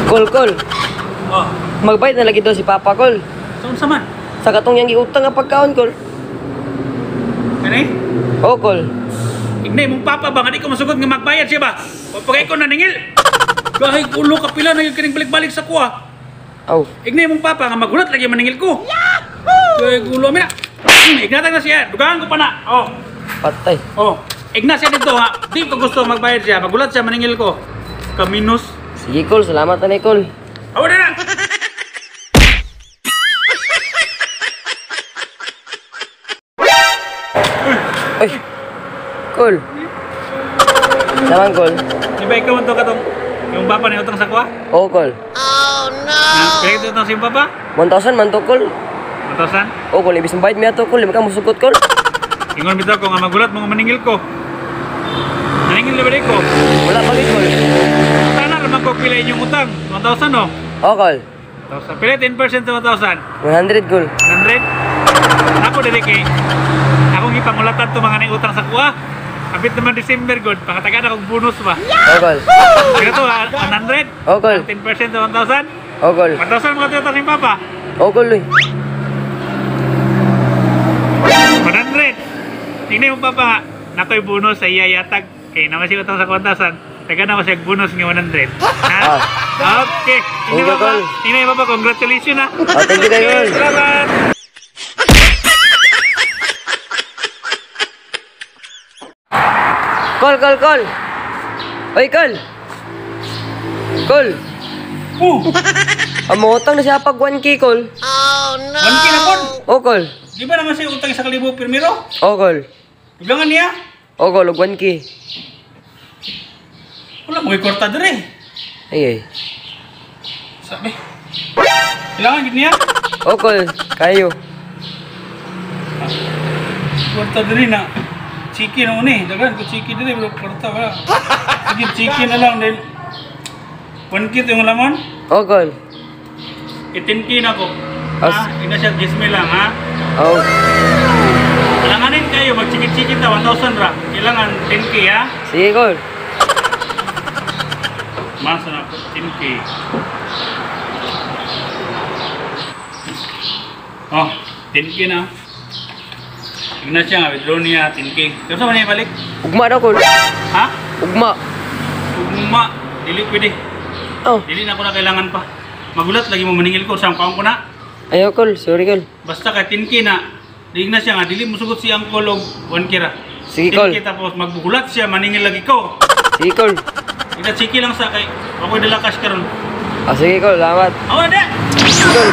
Kol, kol. Oh, Magbayad na lagi daw si Papa, kol. sa unsa man? Sa katong yang giutang nga pagkaon, kol. Kani? Oh, kol. Ignay mong papa ba nga di ko masugot nga magbayad siya ba? Pagkay ko naningil. Gahay ulo kapila na yung kining balik-balik sa kuha. Aw. Ignay mong papa nga magulat lagi maningil ko. Yahoo! Gahay ulo mi na. Ignatag na siya. Dugaan ko pa na. Oh. Patay. Oh. Igna siya dito ha. Di ko gusto magbayad siya. Magulat siya maningil ko. Kaminus. Sige, kol. Salamat na, kol. Awa na na. Ay. Kol. Saman, kol. Di ba ikaw man to katong yung papa ni utang sa kuha? Oo, kol. Na, pila ito utang sa iyong papa? 1,000 man to, kol. 1,000? Oo, kol. Ibis mabayad mi ato, kol. Di ka musugot, kol. Ingon bitaw ko nga magulat mga maningil ko. Maningil na ba di ko? Wala pa, kol. Tana naman ko pila inyong utang. 1,000 no? Oo, kol. 1,000. Pila 10% sa 1,000? 100, kol. 100? Ako dili kay akong gipangulatan to mga nay utang sa kuha. Abit naman December good, pangatagaan akong bonus ba. Oo, kol. Pila to ah, 100? Oo, kol. 10% sa 1,000? Oo, kol. 1,000 mga utang ni Papa. Oo, kol, uy. 100. Tingnan mo papa, nakoy bonus sa iya yatag. Kay naman siya utang sa 1,000. Taga na ko siya bonus nga 100. Ha? Ah. Okay. Thank Tingnan you, mo pa. Kol. Tingnan mo pa, congratulations ha. Ah, thank you, Okay, Kol. salamat. Kol, kol, kol. Oy, kol. Kol. Oh, Ang mga utang na siya pag 1K, kol. 1K na pod. Oo, kol. Di ba naman siya utang sa kalibo primero? Oo, kol. Bilangan niya. Oo, kol. Og 1K. Wala mo kwarta dire. Ay, ay. Sabi. Kailangan gid niya. Oo, kol. Kayo. Kwarta dire na. Chiki na uni. Daghan ko chiki dire pero kwarta wala. Sige, chiki na lang din. 1K to yung laman. Oo, kol. 18K na ko. As- Ha? Ina siya, gisme lang ha. Oo. Kailanganin kayo, magchikit-chikit ta, 1,000 ra. Kailangan 10K ha. Sige, kol. Masa na ko, 10K. Oh, 10K na. Tignan siya nga, withdraw niya, 10K. Pero sa man niya ibalik? Ugma daw, kol. Ha? Ugma. Ugma, dili pwede. Oh. Dili na ko na kailangan pa. Magulat lagi mo maningil ko, saan ko na. Ayaw, kol. Sorry, kol. Basta kay 10K na, digna siya nga, dili musugot si Uncle og 1K ra. Sige, kol. 10K tapos magbuhulat siya, maningil lagi ko. Sige, kol. Ika chiki lang sa kay ako'y dala cash karon. Ah, sige, kol. Salamat. Awa na. Sige, kol.